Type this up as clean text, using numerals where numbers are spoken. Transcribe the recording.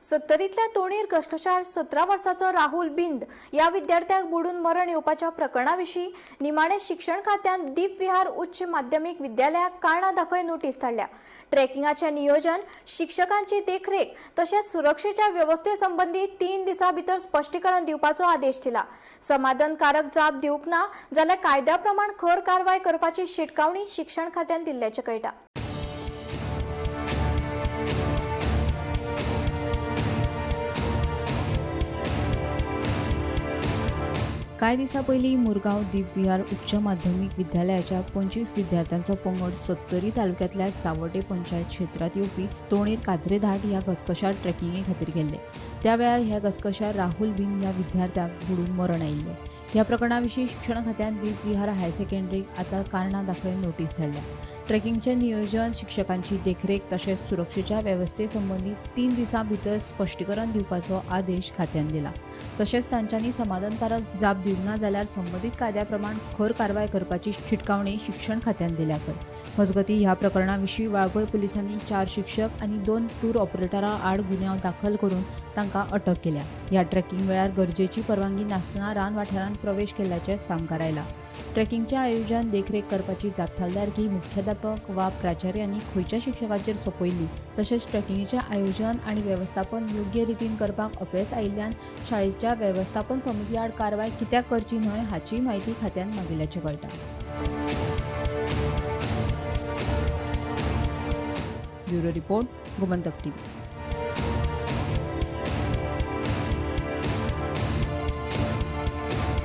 सत्तरीतल्या तोणीर घसघशार 17 वर्साचो राहुल बिंद ह्या विद्यार्थ्याक बुडून मरण येवपाच्या प्रकरणा विशीं निमाणे शिक्षण खात्यान दीप विहार उच्च माध्यमीक विद्यालयाक कारणां दाखय नोटीस धाडल्या. ट्रेकिंगाचें नियोजन, शिक्षकांची देखरेख तशेंच सुरक्षेच्या वेवस्थे संबंदी 3 दिसां भितर स्पश्टीकरण दिवपाचो आदेश दिला. समाधानकारक जाप दिवंक ना जाल्यार कायद्या प्रमाण खर कारवाय करपाची शिटकावणी शिक्षण खात्यान दिल्ल्याचें कळटा. कांय दिसां पयलीं मुरगांव दीप विहार उच्च माध्यमीक विद्यालयाच्या 25 विद्यार्थ्यांचो पंगड सत्तरी तालुक्यांतल्या सावड्डे पंचायत क्षेत्रांत येवपी तोणेर काजरेधाट ह्या घसघशार ट्रेकिंगे खातीर गेल्ले. त्या वेळार ह्या घसघशार राहुल बिंद ह्या विद्यार्थ्याक बुडून मरण आयिल्लें. ह्या प्रकरणा विशीं शिक्षण खात्यान दीप विहार हायर सेकंडरीक आतां कारणां दाखय नोटीस धाडल्या. ट्रेकिंगचें नियोजन, शिक्षकांची देखरेख तशेंच सुरक्षेच्या वेवस्थे संबंदी 3 दिसां भितर स्पश्टीकरण दिवपाचो आदेश खात्यान दिला. तशेंच तांच्यांनी समाधानकारक जाप दिवंक ना जाल्यार संबंदीत कायद्या प्रमाण खर कारवाय करपाची शिटकावणी शिक्षण खात्यान दिल्या खंय. मजगतीं, ह्या प्रकरणा विशीं वाळपय पुलिसांनी 4 शिक्षक आनी 2 टूर ऑपरेटरां आड गुन्यांव दाखल करून तांकां अटक केल्या. ह्या ट्रेकिंग वेळार गरजेची परवानगी नासतना रान वाठारांत प्रवेश केल्ल्याचें सामकार आयलां. ट्रेकिंगचें आयोजन, देखरेख करपाची जापसालदारकी मुख्याध्यापक वा प्राचार्यांनी खंयच्या शिक्षकाचेर सोंपयल्ली, तशेंच ट्रेकिंगेचें आयोजन आनी वेवस्थापन योग्य रितीन करपाक अपेस आयिल्ल्यान शाळेच्या वेवस्थापन समिती आड कारवाय कित्याक करची न्हय हाची म्हायती खात्यान मागिल्ल्याचें कळटा. Bureau report, Gomantak TV.